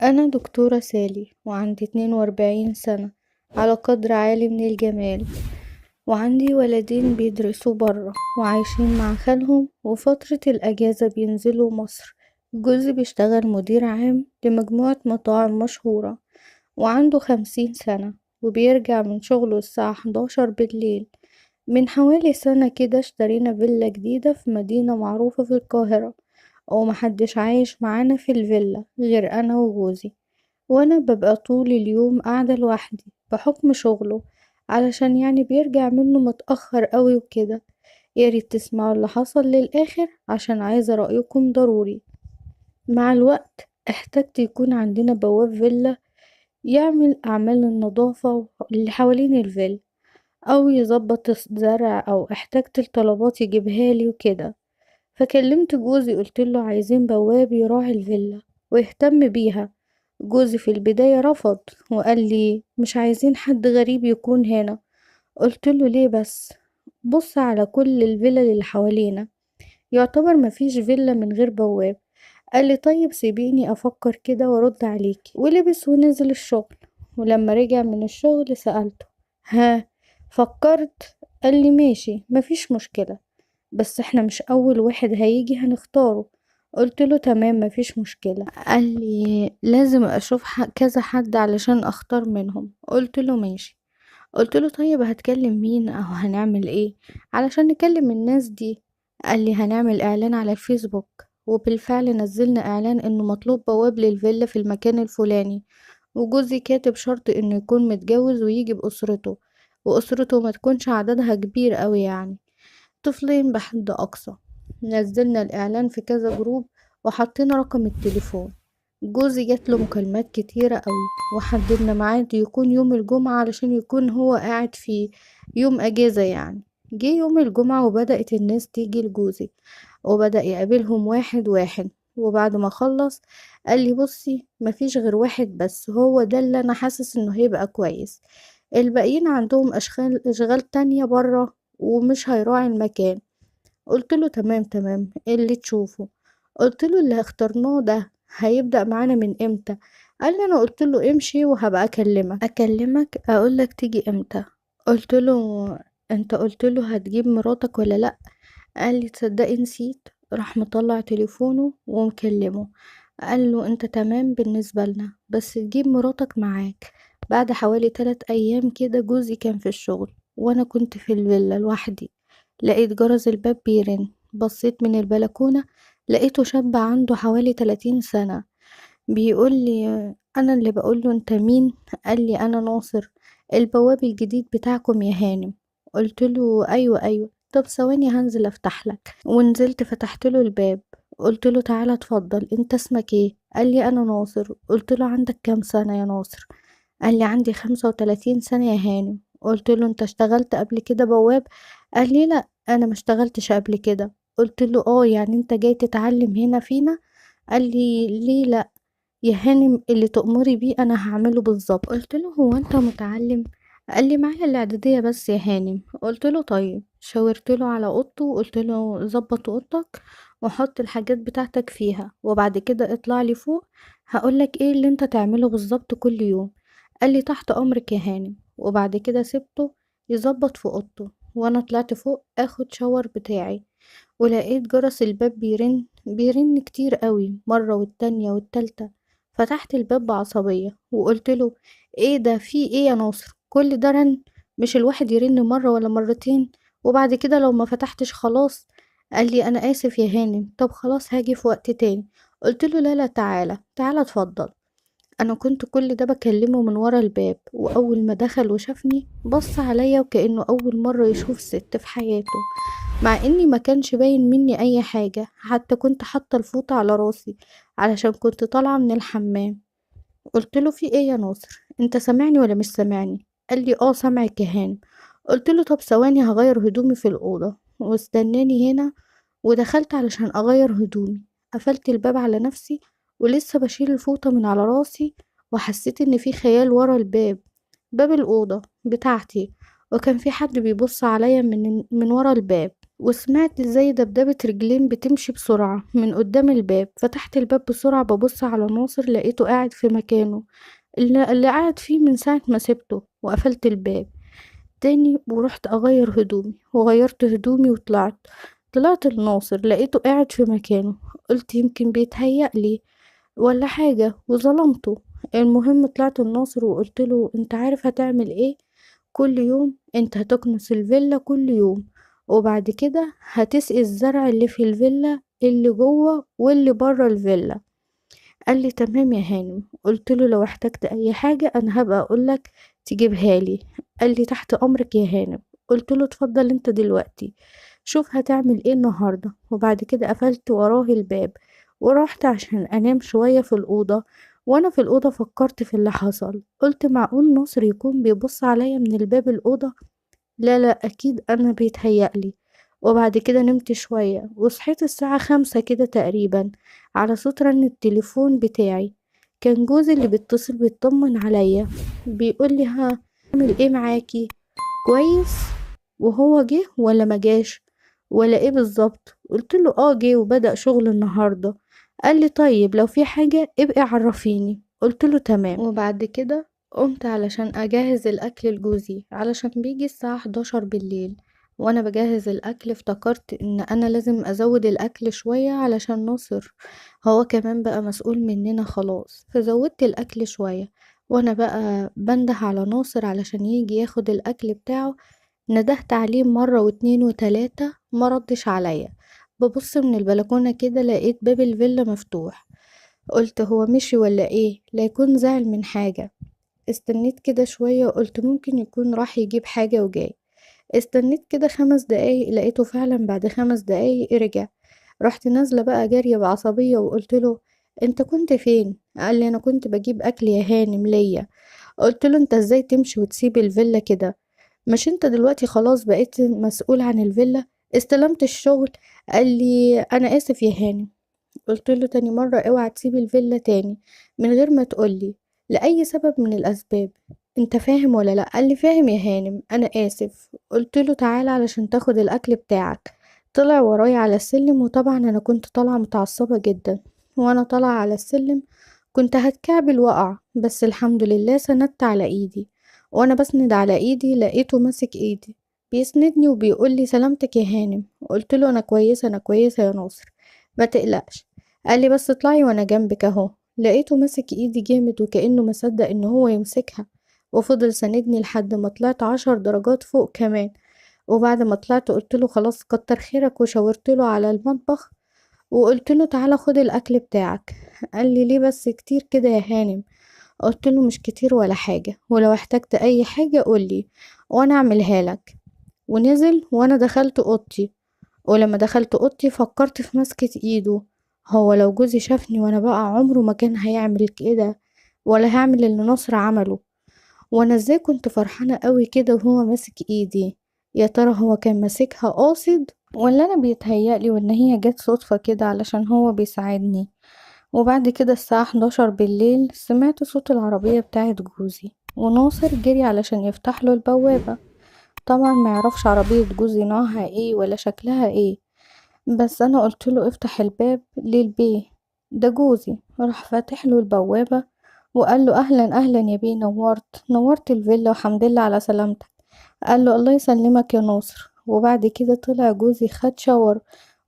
أنا دكتورة سالي وعندي 42 سنة، على قدر عالي من الجمال، وعندي ولدين بيدرسوا برا وعايشين مع خالهم، وفترة الأجازة بينزلوا مصر. جوزي بيشتغل مدير عام لمجموعة مطاعم مشهورة وعنده 50 سنة، وبيرجع من شغله الساعة 11 بالليل. من حوالي سنة كده اشترينا فيلا جديدة في مدينة معروفة في القاهرة، ومحدش عايش معانا في الفيلا غير أنا وجوزي، وأنا ببقى طول اليوم قاعدة لوحدي بحكم شغله، علشان بيرجع منه متأخر قوي وكده. ياريت تسمعوا اللي حصل للآخر عشان عايزة رأيكم ضروري. مع الوقت احتجت يكون عندنا بواب فيلا يعمل أعمال النظافة اللي حوالين الفيلا، أو يظبط الزرع، أو احتجت الطلبات يجيبها لي وكده. فكلمت جوزي قلت له عايزين بواب يراعي الفيلا ويهتم بيها. جوزي في البداية رفض وقال لي مش عايزين حد غريب يكون هنا. قلت له ليه بس؟ بص على كل الفيلا اللي حوالينا، يعتبر مفيش فيلا من غير بواب. قال لي طيب سيبيني أفكر كده وارد عليكي، ولبس ونزل الشغل. ولما رجع من الشغل سألته ها فكرت؟ قال لي ماشي مفيش مشكلة، بس احنا مش أول واحد هيجي هنختاره. قلت له تمام مفيش مشكلة. قال لي لازم أشوف كذا حد علشان أختار منهم. قلت له ماشي. قلت له طيب هتكلم مين أو هنعمل إيه علشان نكلم الناس دي؟ قال لي هنعمل إعلان على الفيسبوك. وبالفعل نزلنا إعلان إنه مطلوب بواب للفيلا في المكان الفلاني، وجوزي كاتب شرط إنه يكون متجوز ويجي بأسرته، وأسرته ما تكونش عددها كبير قوي، يعني طفلين بحد أقصى. نزلنا الإعلان في كذا جروب وحطينا رقم التليفون. جوزي جات له مكالمات كتيرة قوي، وحددنا ميعاد يكون يوم الجمعة علشان يكون هو قاعد فيه يوم أجازة يعني. جه يوم الجمعة وبدأت الناس تيجي لجوزي، وبدأ يقابلهم واحد واحد. وبعد ما خلص قال لي بصي مفيش غير واحد بس هو ده اللي أنا حاسس إنه هيبقى كويس، الباقيين عندهم أشغال تانية برا ومش هيراعي المكان. قلت له تمام تمام اللي تشوفه. قلت له اللي اخترناه ده هيبدأ معانا من امتى؟ قال لي انا قلت له امشي وهبقى اكلمك اقولك تيجي امتى. قلت له انت قلت له هتجيب مراتك ولا لا؟ قال لي تصدقي نسيت. راح مطلع تليفونه ومكلمه قال له انت تمام بالنسبة لنا بس تجيب مراتك معاك. بعد حوالي 3 ايام كده جوزي كان في الشغل وانا كنت في الفيلا لوحدي، لقيت جرس الباب بيرن. بصيت من البلكونة لقيته شاب عنده حوالي 30 سنة، بيقول لي انا اللي بقول له انت مين؟ قال لي انا ناصر البواب الجديد بتاعكم يا هانم. قلت له ايوه ايوه، طب ثواني هنزل افتح لك. ونزلت فتحت له الباب، قلت له تعالى اتفضل انت اسمك ايه؟ قال لي انا ناصر. قلت له عندك كام سنة يا ناصر؟ قال لي عندي 35 سنة يا هانم. قلت له انت اشتغلت قبل كده بواب؟ قال لي لا انا ما اشتغلتش قبل كده. قلت له اه يعني انت جاي تتعلم هنا فينا؟ قال لي ليه لا يا هانم، اللي تأمري بيه انا هعمله بالظبط. قلت له هو انت متعلم؟ قال لي معايا الاعدادية بس يا هانم. قلت له طيب. شاورت له على اوضته وقلت له ظبط اوضتك وحط الحاجات بتاعتك فيها، وبعد كده اطلع لي فوق هقولك ايه اللي انت تعمله بالظبط كل يوم. قال لي تحت امرك يا هانم. وبعد كده سبته يظبط في اوضته، وانا طلعت فوق اخد شاور بتاعي، ولقيت جرس الباب بيرن كتير قوي، مرة والتانية والتالتة. فتحت الباب بعصبية وقلت له ايه ده، في ايه يا ناصر؟ كل ده رن؟ مش الواحد يرن مرة ولا مرتين وبعد كده لو ما فتحتش خلاص. قال لي انا اسف يا هانم، طب خلاص هاجي في وقت تاني. قلت له لا لا تعالى تعالى اتفضل. انا كنت كل ده بكلمه من ورا الباب، واول ما دخل وشافني بص عليا وكأنه اول مرة يشوف ست في حياته، مع اني ما كانش باين مني اي حاجة، حتى كنت حاطة الفوطة على راسي علشان كنت طالعة من الحمام. قلت له في ايه يا ناصر، انت سامعني ولا مش سامعني؟ قال لي اه سامعك يا هانم. قلت له طب ثواني هغير هدومي في الأوضة واستناني هنا. ودخلت علشان اغير هدومي، قفلت الباب على نفسي ولسه بشيل الفوطة من على راسي، وحسيت ان في خيال ورا الباب، باب الأوضة بتاعتي، وكان في حد بيبص عليا من ورا الباب. وسمعت زي دبدبة رجلين بتمشي بسرعة من قدام الباب. فتحت الباب بسرعة ببص على ناصر، لقيته قاعد في مكانه اللي قاعد فيه من ساعة ما سبته، وقفلت الباب تاني ورحت أغير هدومي، وغيرت هدومي وطلعت. طلعت لناصر لقيته قاعد في مكانه، قلت يمكن بيتهيأ لي ولا حاجة وظلمته. المهم طلعت لناصر وقلت له انت عارف هتعمل ايه؟ كل يوم انت هتكنس الفيلا كل يوم، وبعد كده هتسقي الزرع اللي في الفيلا اللي جوه واللي بره الفيلا. قال لي تمام يا هانم. قلت له لو احتجت اي حاجة انا هبقى اقولك تجيبها لي. قال لي تحت امرك يا هانم. قلت له اتفضل انت دلوقتي شوف هتعمل ايه النهاردة. وبعد كده قفلت وراه الباب ورحت عشان انام شوية في الأوضة. وانا في الأوضة فكرت في اللي حصل، قلت معقول ناصر يكون بيبص عليا من الباب الأوضة؟ لا لا اكيد انا بيتهيألي. وبعد كده نمت شوية وصحيت الساعة 5 كده تقريبا على صوت رن التليفون بتاعي. كان جوزي اللي بيتصل بيطمن عليا، بيقول لي ها اعمل ايه معاكي، كويس؟ وهو جه ولا ما جاش ولا ايه بالظبط؟ قلت له اه جه وبدأ شغل النهاردة. قال لي طيب لو في حاجة ابقي عرفيني. قلت له تمام. وبعد كده قمت علشان اجهز الاكل لجوزي علشان بيجي الساعة 11 بالليل. وانا بجهز الاكل افتكرت ان انا لازم ازود الاكل شوية علشان ناصر هو كمان بقى مسؤول مننا خلاص، فزودت الاكل شوية. وانا بقى بنده على ناصر علشان يجي ياخد الاكل بتاعه، ندهت عليه مرة واتنين وتلاتة ما ردش عليا. ببص من البلكونة كده لقيت باب الفيلا مفتوح، قلت هو مشي ولا ايه، لا يكون زعل من حاجة. استنيت كده شوية وقلت ممكن يكون راح يجيب حاجة وجاي. استنيت كده 5 دقايق لقيته فعلا بعد 5 دقايق رجع. رحت نازلة بقى جارية بعصبية وقلت له انت كنت فين؟ قال لي انا كنت بجيب اكل يا هانم ليا. قلت له انت ازاي تمشي وتسيب الفيلا كده؟ مش انت دلوقتي خلاص بقيت مسؤول عن الفيلا، استلمت الشغل؟ قال لي انا اسف يا هانم. قلت له تاني مرة اوعى تسيب الفيلا تاني من غير ما تقولي لأي سبب من الأسباب، انت فاهم ولا لا؟ قال لي فاهم يا هانم انا اسف. قلت له تعالى علشان تاخد الاكل بتاعك. طلع ورايا على السلم، وطبعا انا كنت طالعة متعصبة جدا. وانا طالعة على السلم كنت هتكعبل وقع، بس الحمد لله سندت على ايدي. وانا بسند على ايدي لقيته ماسك ايدي بيسندني وبيقول لي سلامتك يا هانم. قلت له انا كويسه، انا كويسه يا ناصر ما تقلقش. قال لي بس اطلعي وانا جنبك اهو. لقيته ماسك ايدي جامد وكأنه مصدق ان هو يمسكها، وفضل ساندني لحد ما طلعت 10 درجات فوق كمان. وبعد ما طلعت قلت له خلاص كتر خيرك، وشاورت له على المطبخ وقلت له تعالى خد الاكل بتاعك. قال لي ليه بس كتير كده يا هانم؟ قلت له مش كتير ولا حاجة، ولو احتجت اي حاجة قولي وانا اعملها لك. ونزل وانا دخلت اوضتي. ولما دخلت اوضتي فكرت في مسكة ايده، هو لو جوزي شافني وانا بقى عمره ما كان هيعمل كده ولا هعمل اللي ناصر عمله. وانا ازاي كنت فرحانة قوي كده وهو ماسك ايدي؟ يا ترى هو كان ماسكها قاصد ولا انا بيتهيألي وان هي جت صدفة كده علشان هو بيساعدني؟ وبعد كده الساعة 11 بالليل سمعت صوت العربية بتاعت جوزي، وناصر جري علشان يفتح له البوابة. طبعا ما يعرفش عربية جوزي نوعها ايه ولا شكلها ايه، بس انا قلت له افتح الباب للبيه ده جوزي. راح فاتح له البوابة وقال له اهلا اهلا يا بيه، نورت نورت الفيلا وحمد لله على سلامتك. قال له الله يسلمك يا ناصر. وبعد كده طلع جوزي خد شاور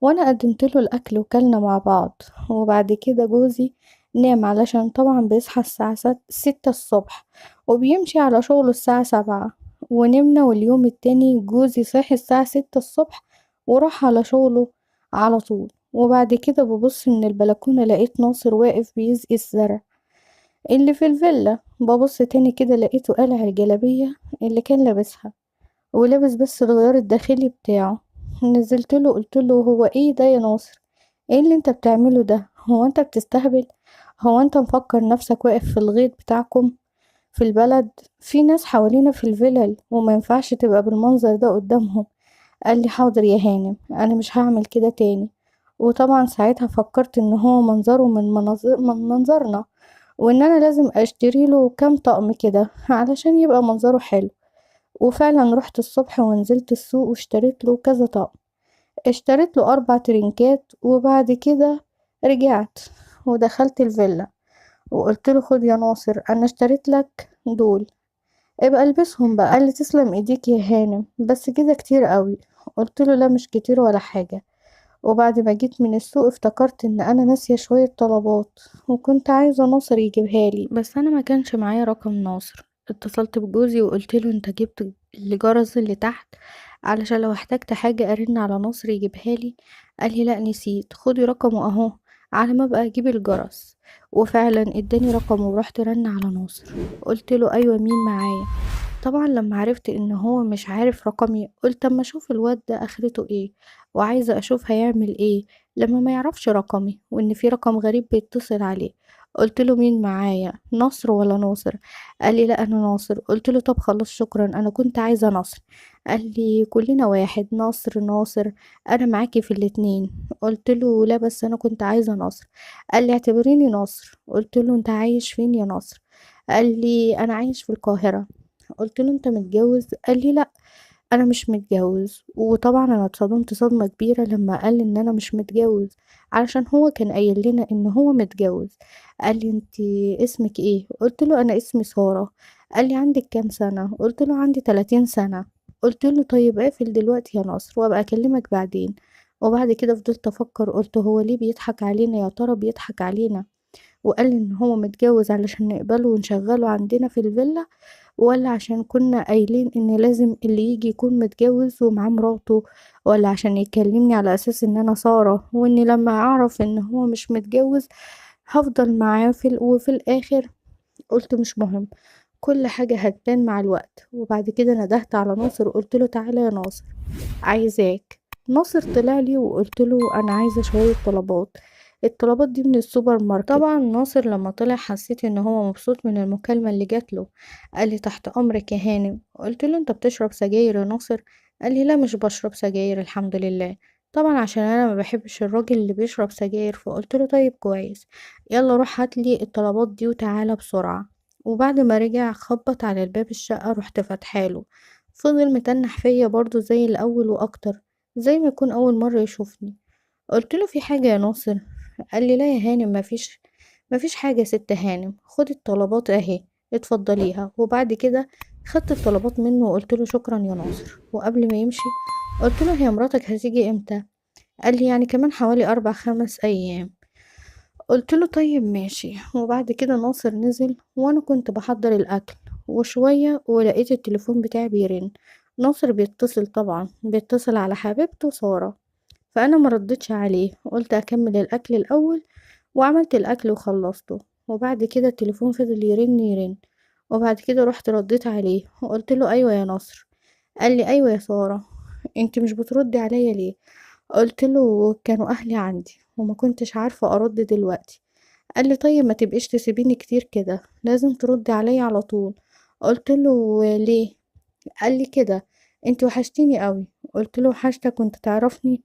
وانا قدمت له الاكل وكلنا مع بعض. وبعد كده جوزي نام علشان طبعا بيصحى الساعة 6 الصبح وبيمشي على شغله الساعة 7. ونمنا. واليوم التاني جوزي صحي الساعة 6 الصبح وراح على شغله على طول. وبعد كده ببص من البلكونة لقيت ناصر واقف بيسقي الزرع اللي في الفيلا. ببص تاني كده لقيته قالع الجلابية اللي كان لابسها ولابس بس الغيار الداخلي بتاعه. نزلت له قلت له هو ايه ده يا ناصر؟ ايه اللي انت بتعمله ده؟ هو انت بتستهبل؟ هو انت مفكر نفسك واقف في الغيط بتاعكم في البلد؟ في ناس حوالينا في الفلل وما ينفعش تبقى بالمنظر ده قدامهم. قال لي حاضر يا هانم انا مش هعمل كده تاني. وطبعا ساعتها فكرت ان هو منظره من منظرنا، وان انا لازم اشتري له كام طقم كده علشان يبقى منظره حلو. وفعلا رحت الصبح ونزلت السوق واشتريت له كذا طقم. اشتريت له 4 ترنكات. وبعد كده رجعت ودخلت الفيلا وقلت له خد يا ناصر انا اشتريت لك دول، ابقى البسهم بقى. قال لي تسلم ايديك يا هانم، بس كده كتير قوي. قلت له لا مش كتير ولا حاجة. وبعد ما جيت من السوق افتكرت ان انا ناسية شوية طلبات وكنت عايزة ناصر يجيبها لي، بس انا ما كانش معايا رقم ناصر. اتصلت بجوزي وقلت له انت جبت الجرس اللي تحت علشان لو احتجت حاجة ارن على ناصر يجيبها لي. قال لي لا نسيت، خدي رقمه اهو على ما ابقى اجيب الجرس. وفعلا اداني رقمه ورحت رن على ناصر، قلت له ايوه مين معايا؟ طبعا لما عرفت ان هو مش عارف رقمي قلت اما اشوف الواد ده اخرته ايه، وعايزه اشوف هيعمل ايه لما ما يعرفش رقمي وان في رقم غريب بيتصل عليه. قلت له مين معايا، نصر ولا ناصر؟ قال لي لا انا ناصر. قلت له طب خلاص شكرا، انا كنت عايزه نصر. قال لي كلنا واحد، نصر ناصر، انا معاكي في الاتنين. قلت له لا بس انا كنت عايزه نصر. قال لي اعتبريني نصر. قلت له انت عايش فين يا نصر؟ قال لي انا عايش في القاهره. قلت له انت متجوز؟ قال لي لا انا مش متجوز. وطبعا انا اتصدمت صدمة كبيرة لما قال لي ان انا مش متجوز، علشان هو كان قايل لنا ان هو متجوز. قال لي انت اسمك ايه؟ قلت له انا اسمي سارة. قال لي عندك كام سنة؟ قلت له عندي 30 سنة. قلت له طيب اقفل دلوقتي يا نصر وابقى اكلمك بعدين. وبعد كده فضلت افكر، قلت هو ليه بيضحك علينا؟ يا ترى بيضحك علينا وقال ان هو متجوز علشان نقبله ونشغله عندنا في الفيلا، ولا عشان كنا قايلين ان لازم اللي يجي يكون متجوز ومعاه مراته، ولا عشان يكلمني على اساس ان انا سارة واني لما اعرف ان هو مش متجوز هفضل معاه وفي الاخر قلت مش مهم، كل حاجة هتبان مع الوقت. وبعد كده ندهت على ناصر وقلت له تعالى يا ناصر عايزاك. ناصر طلع لي وقلت له انا عايزة شوية طلبات، الطلبات دي من السوبر ماركت. طبعا ناصر لما طلع حسيت ان هو مبسوط من المكالمة اللي جات له. قال لي تحت امرك يا هانم. قلت له انت بتشرب سجاير يا ناصر؟ قال لي لا مش بشرب سجاير الحمد لله. طبعا عشان انا ما بحبش الراجل اللي بيشرب سجاير، فقلت له طيب كويس، يلا روح هات لي الطلبات دي وتعالى بسرعة. وبعد ما رجع خبط على الباب الشقة، رحت فاتحاله. فضل متنح فيا برضو زي الاول واكتر، زي ما يكون اول مرة يشوفني. قلت له في حاجة يا ناصر؟ قال لي لا يا هانم مفيش حاجة يا ست هانم، خدي الطلبات اهي اتفضليها. وبعد كده خدت الطلبات منه وقلت له شكرا يا ناصر. وقبل ما يمشي قلت له هي مراتك هتيجي امتى؟ قال لي يعني كمان حوالي 4-5 ايام. قلت له طيب ماشي. وبعد كده ناصر نزل وانا كنت بحضر الاكل، وشوية ولقيت التليفون بتاعي بيرن. ناصر بيتصل، طبعا بيتصل على حبيبته سارة، فانا ما ردتش عليه، قلت اكمل الاكل الاول. وعملت الاكل وخلصته، وبعد كده التليفون فضل يرن يرن. وبعد كده رحت رديت عليه وقلت له ايوه يا ناصر. قال لي ايوه يا سارة، انت مش بتردي عليا ليه؟ قلت له كانوا اهلي عندي وما كنتش عارفة ارد دلوقتي. قال لي طيب ما تبقيش تسيبيني كتير كده، لازم تردي عليا على طول. قلت له ليه؟ قال لي كده انت وحشتيني قوي. قلت له وحشتك وانت تعرفني؟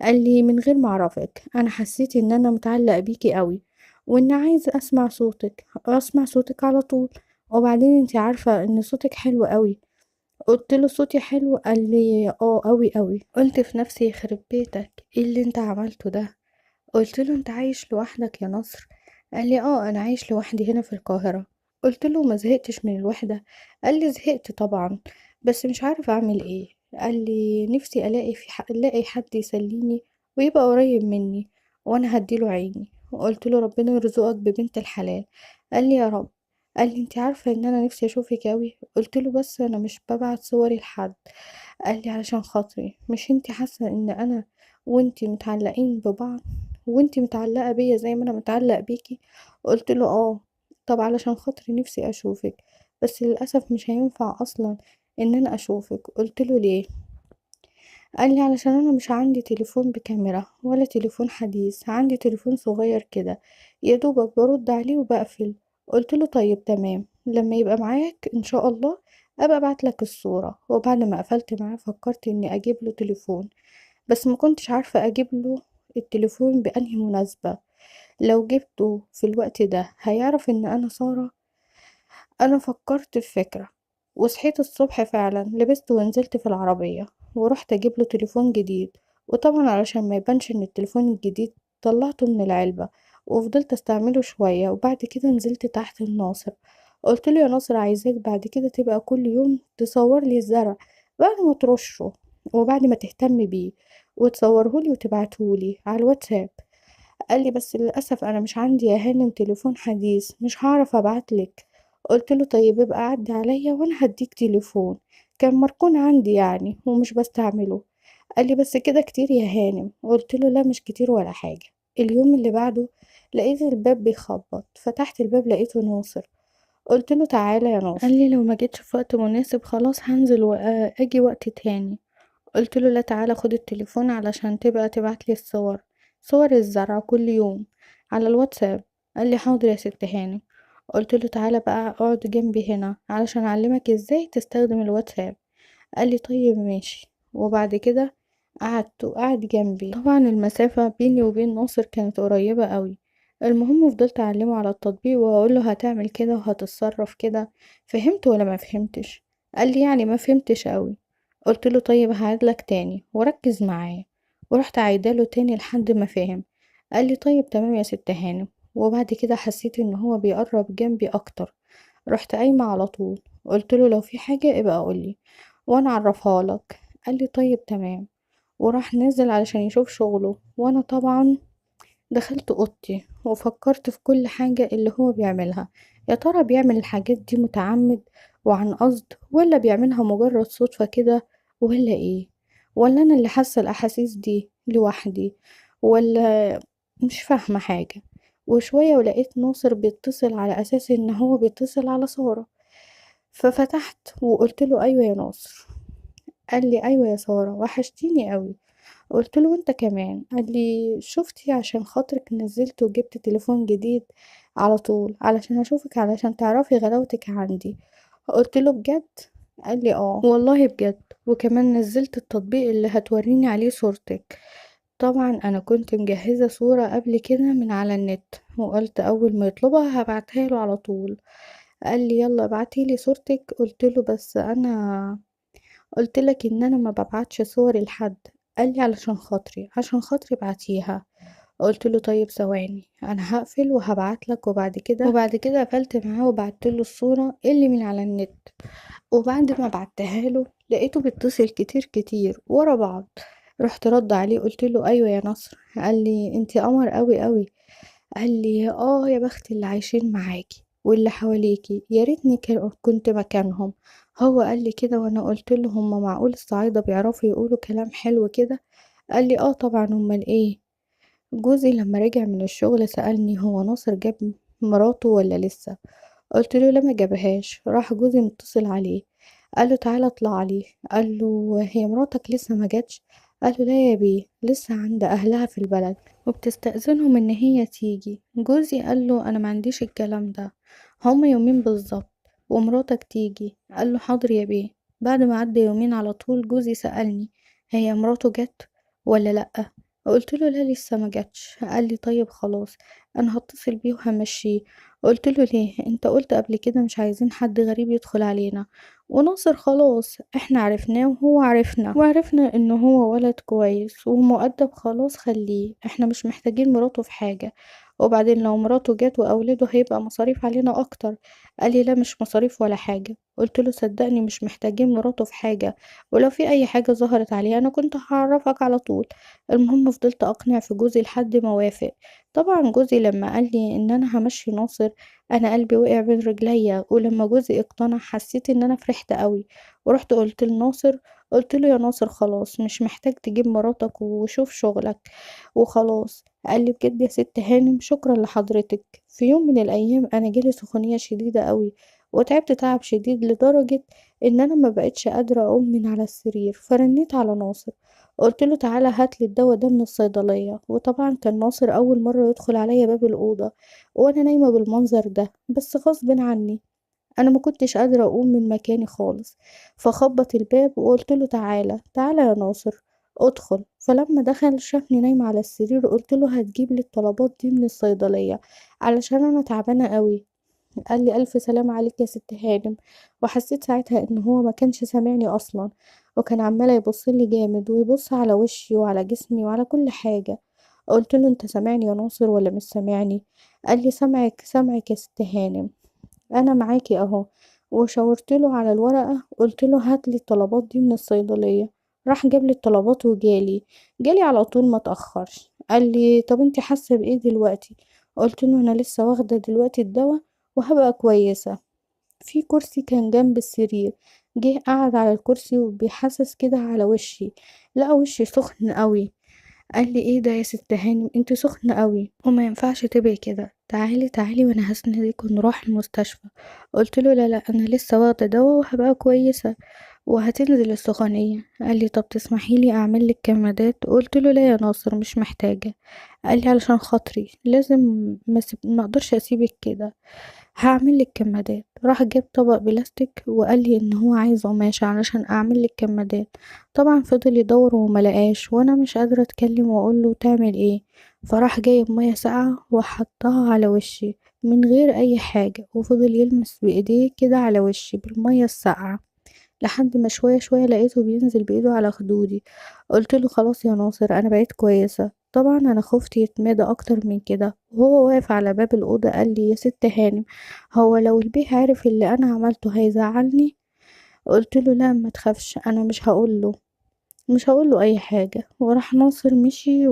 قال لي من غير ما اعرفك انا حسيت ان انا متعلق بيكي قوي، وان عايز اسمع صوتك، اسمع صوتك على طول، وبعدين انت عارفة ان صوتك حلو قوي. قلت له صوتي حلو؟ قال لي اه قوي قوي. قلت في نفسي يخرب بيتك ايه اللي انت عملته ده. قلت له انت عايش لوحدك يا نصر؟ قال لي اه انا عايش لوحدي هنا في القاهرة. قلت له ما زهقتش من الوحدة؟ قال لي زهقت طبعا، بس مش عارف اعمل ايه. قال لي نفسي الاقي حد يسليني ويبقى قريب مني وانا هديله عيني. وقلت له ربنا يرزقك ببنت الحلال. قال لي يا رب. قال لي انت عارفة ان انا نفسي اشوفك اوي. قلت له بس انا مش ببعت صوري لحد. قال لي علشان خاطري، مش انت حاسة ان انا وانت متعلقين ببعض وانت متعلقة بيا زي ما انا متعلق بيكي؟ قلت له اه، طب علشان خاطري نفسي اشوفك، بس للأسف مش هينفع اصلا ان انا اشوفك. قلت له ليه؟ قال لي علشان انا مش عندي تليفون بكاميرا ولا تليفون حديث، عندي تليفون صغير كده يا دوبك برد عليه وبقفل. قلت له طيب تمام، لما يبقى معاك ان شاء الله ابقى ابعت لك الصورة. وبعد ما قفلت معاه فكرت اني اجيب له تليفون، بس ما كنتش عارفة اجيب له التليفون بأنهي مناسبة. لو جبته في الوقت ده هيعرف ان انا سارة. انا فكرت في فكرة، وصحيت الصبح فعلا لبست ونزلت في العربية ورحت اجيب له تليفون جديد. وطبعا علشان ما يبانش ان التليفون الجديد طلعته من العلبة وفضلت استعمله شوية. وبعد كده نزلت تحت لناصر، قلت له يا ناصر عايزاك بعد كده تبقى كل يوم تصور لي الزرع بعد ما ترشه وبعد ما تهتم بيه وتصوره لي وتبعته لي على الواتساب. قال لي بس للأسف أنا مش عندي يا هانم تليفون حديث، مش هعرف أبعتلك. قلت له طيب ابقى عدي عليا وأنا هديك تليفون كان مركون عندي يعني ومش بستعمله. قال لي بس كده كتير يا هانم. قلت له لا مش كتير ولا حاجة. اليوم اللي بعده لقيت الباب بيخبط، فتحت الباب لقيته ناصر. قلت له تعالى يا ناصر. قال لي لو ما جيتش في وقت مناسب خلاص هنزل واجي وقت تاني. قلت له لا تعالى خد التليفون علشان تبقى تبعت لي الصور، صور الزرع كل يوم على الواتساب. قال لي حاضر يا ست هانم. قلت له تعالى بقى اقعد جنبي هنا علشان اعلمك ازاي تستخدم الواتساب. قال لي طيب ماشي. وبعد كده قعدت وقعد جنبي. طبعا المسافة بيني وبين ناصر كانت قريبة قوي. المهم فضلت اعلمه على التطبيق واقول له هتعمل كده وهتتصرف كده، فهمت ولا ما فهمتش؟ قال لي يعني ما فهمتش قوي. قلت له طيب هعيدلك تاني وركز معايا، ورحت عايداله تاني لحد ما فهم. قال لي طيب تمام يا ست هانم. وبعد كده حسيت ان هو بيقرب جنبي اكتر، رحت قايمة على طول قلت له لو في حاجة ابقى قولي وانا اعرفها لك. قال لي طيب تمام. وراح نازل علشان يشوف شغله، وانا طبعا دخلت اوضتي وفكرت في كل حاجة اللي هو بيعملها. يا ترى بيعمل الحاجات دي متعمد وعن قصد، ولا بيعملها مجرد صدفة كده، ولا ايه؟ ولا انا اللي حاسة الاحاسيس دي لوحدي، ولا مش فاهمة حاجة. وشوية ولقيت ناصر بيتصل على اساس ان هو بيتصل على سارة، ففتحت وقلت له ايوه يا ناصر. قال لي ايوه يا سارة وحشتيني قوي. قلت له وانت كمان. قال لي شفتي عشان خاطرك نزلت وجبت تليفون جديد على طول علشان اشوفك، علشان تعرفي غلاوتك عندي. قلت له بجد؟ قال لي اه والله بجد، وكمان نزلت التطبيق اللي هتوريني عليه صورتك. طبعا انا كنت مجهزة صورة قبل كده من على النت، وقلت اول ما يطلبها هبعتها له على طول. قال لي يلا ابعتي لي صورتك. قلت له بس انا قلت لك ان انا ما ببعتش صوري لحد. قال لي علشان خاطري، عشان خاطري ابعتيها. قلت له طيب ثواني انا هقفل وهبعت لك. وبعد كده قفلت معاه وبعت له الصورة اللي من على النت. وبعد ما بعتها له لقيته بيتصل كتير كتير ورا بعض. رحت رد عليه قلت له ايوه يا نصر. قال لي انتي قمر قوي قوي. قال لي اه يا بخت اللي عايشين معاكي واللي حواليكي، يا ريتني كنت مكانهم. هو قال لي كده وانا قلت له هما معقول الصعايدة بيعرفوا يقولوا كلام حلو كده؟ قال لي اه طبعا امال ايه. جوزي لما رجع من الشغل سألني هو ناصر جاب مراته ولا لسه؟ قلت له لا ما جابهاش. راح جوزي متصل عليه قال له تعالى اطلع عليه. قال له هي مراتك لسه ما جاتش؟ قال له لا يا بيه لسه عند اهلها في البلد وبتستأذنهم ان هي تيجي. جوزي قال له انا ما عنديش الكلام ده، هما يومين بالظبط ومراتك تيجي. قال له حاضر يا بيه. بعد ما عدى يومين على طول جوزي سألني هي مراته جت ولا لأ؟ قلت له لا لسه ما جاتش. قال لي طيب خلاص انا هتصل بيه وهمشيه. قلت له ليه؟ انت قلت قبل كده مش عايزين حد غريب يدخل علينا، وناصر خلاص احنا عرفناه وهو عرفنا وعرفنا ان هو ولد كويس ومؤدب، خلاص خليه، احنا مش محتاجين مراته في حاجة. وبعدين لو مراته جت واولاده هيبقى مصاريف علينا اكتر. قال لي لا مش مصاريف ولا حاجة. قلت له صدقني مش محتاجين مراته في حاجة، ولو في اي حاجة ظهرت عليها انا كنت هعرفك على طول. المهم فضلت اقنع في جوزي لحد ما وافق. طبعا جوزي لما قال لي ان انا همشي ناصر انا قلبي وقع بين رجليا، ولما جوزي اقتنع حسيت ان انا فرحت قوي. ورحت قلت لناصر، قلت له يا ناصر خلاص مش محتاج تجيب مراتك وشوف شغلك وخلاص. قال لي بجد يا ست هانم شكرا لحضرتك. في يوم من الايام انا جالي سخونية شديدة قوي وتعبت تعب شديد لدرجة ان انا ما بقتش قادرة اقوم من على السرير. فرنيت على ناصر قلت له تعالى هات لي الدواء ده من الصيدلية. وطبعا كان ناصر اول مرة يدخل عليا باب الأوضة وانا نايمة بالمنظر ده، بس غصب عني انا ما كنتش قادرة اقوم من مكاني خالص. فخبط الباب وقلت له تعالى تعالى يا ناصر ادخل. فلما دخل شافني نايمة على السرير، قلت له هتجيب لي الطلبات دي من الصيدلية علشان انا تعبانة قوي. قال لي ألف سلامة عليك يا ست هانم. وحسيت ساعتها إن هو ما كانش سامعني أصلا، وكان عمال يبص لي جامد ويبص على وشي وعلى جسمي وعلى كل حاجة. قلت له انت سامعني يا ناصر ولا مش سامعني؟ قال لي سامعك سامعك يا ست هانم، انا معاكي اهو. وشاورت له على الورقة، قلت له هات لي الطلبات دي من الصيدلية. راح جاب لي الطلبات وجالي، جالي على طول ما تأخرش. قال لي طب انت حاسة بايه دلوقتي؟ قلت له انا لسه واخدة دلوقتي الدواء وهبقى كويسة. في كرسي كان جنب السرير، جه قعد على الكرسي وبيحسس كده على وشي، لقى وشي سخن قوي. قال لي ايه ده يا ست هانم، انت سخنة قوي وما ينفعش تبقي كده، تعالي تعالي وانا هسندك ونروح المستشفى. قلت له لا لا انا لسه واخده دواء وهبقى كويسة وهتنزل السخونية. قال لي طب تسمحي لي اعمل لك كمادات؟ قلت له لا يا ناصر مش محتاجة. قال لي علشان خاطري لازم، ما اقدرش اسيبك كده، هعمل لك كمادات. راح جاب طبق بلاستيك وقال لي ان هو عايز قماشة علشان اعمل لك كمادات. طبعا فضل يدور وما لقاش، وانا مش قادرة اتكلم واقول له تعمل ايه. فراح جايب مية ساقعة وحطها على وشي من غير اي حاجة، وفضل يلمس بايديه كده على وشي بالمية الساقعة لحد ما شوية شوية لقيته بينزل بايده على خدودي. قلت له خلاص يا ناصر انا بقيت كويسة. طبعا انا خفت يتمادى اكتر من كده. وهو واقف على باب الاوضة قال لي يا ست هانم، هو لو البيه عارف اللي انا عملته هيزعلني؟ قلت له لا ما تخافش، انا مش هقول له اي حاجة. وراح ناصر مشي.